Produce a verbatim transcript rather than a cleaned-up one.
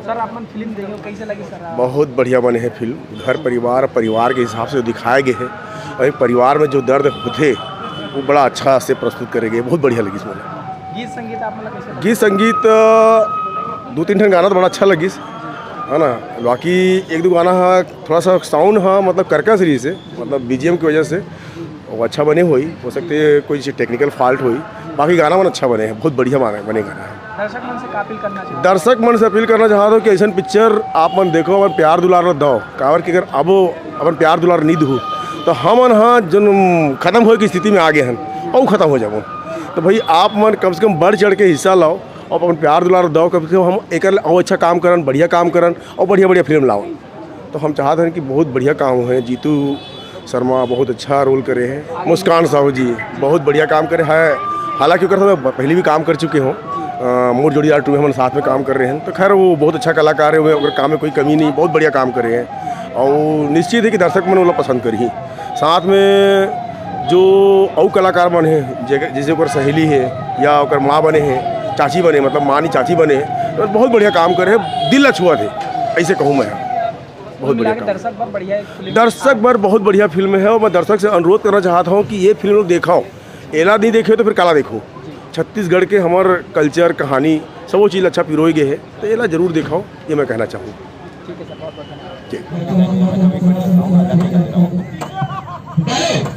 Sir, आप मन film देखे हो, कैसे लगी सर? बहुत बढ़िया बने हे फिल्म। घर परिवार, परिवार के हिसाब से दिखाए गए हे, और एक परिवार में जो दर्द होथे, वो बड़ा अच्छा से प्रस्तुत करे गए। बहुत बढ़िया लगिस मोला। गीत संगीत आप मन ला कैसे लगा? गीत संगीत, अ, दो तीन ठन गाना तो बड़ा अच्छा लगिस, है ना। बाकी एक दो गाना हा, थोड़ा सा साउंड हा, मतलब, कर्कश रहिस हे, मतलब, बीजीएम की वजह से। वो अच्छा बने होही, हो सकथे कोई टेक्निकल फॉल्ट होही, बाकी गाना मन अच्छा बने हे, बहुत बढ़िया बने, बने गाना हे। दर्शक मन से का अपील करना चाहिए? दर्शक मन से अपील करना चाहत हों कि अइसन पिक्चर आप मन देखो, अपन प्यार दुलार ल दव, काबर कि अगर अब अपन प्यार दुलार नहीं दहू, तो हमन हा जन खत्म होए की स्थिति में आ गए हन, अउ खत्म हो जाबो। तो भाई, आप मन कम से कम बढ़ चढ़ के हिस्सा लाव, अउ अपन प्यार दुलार दव, कम से कम हम एकर ले अउ अच्छा काम करन, बढ़िया काम करन, अउ बढ़िया बढ़िया फिल्म लाव। तो हम चाहत हन कि बहुत बढ़िया काम होए। जीतू शर्मा बहुत अच्छा रोल करे हे, मुस्कान साहू जी बहुत बढ़िया काम करे हे। हालांकि ओकर साथ मैं पहले भी काम कर चुके हों, अ, मोर जोड़ीदार टू में हमन साथ में काम कर रहे हैं। तो खैर, वो बहुत अच्छा कलाकार हे, ओकर काम में कोई कमी नहीं, बहुत बढ़िया काम करे हे। और निश्चित हे कि दर्शक मन ओला पसंद करही। साथ में जो अउ कलाकार मन हे, जे-, जैसे ओकर सहेली हे या ओकर माँ बने हे, चाची बने, मतलब, माँ नहीं, चाची बने हे, तो बहुत बढ़िया काम करे हे, दिल ला छुअत हे, ऐसे कहूँ मैं। बहुत मिला बढ़िया के काम। दर्शक बर बढ़िया एक फिल्म। दर्शक बर बहुत बढ़िया फिल्म हे, और मैं दर्शक से अनुरोध करना चाहत हों कि ये फिल्म लोग देखाव, एला नहीं देखे तो फिर काला देखो। छत्तीसगढ़ के हमर कल्चर, कहानी, सब वो चीज़ अच्छा पिरोए गए हे, तो एला जरूर देखाव, ये मैं कहना चाहूँ। ठीक है सर, बहुत बहुत धन्यवाद। जी।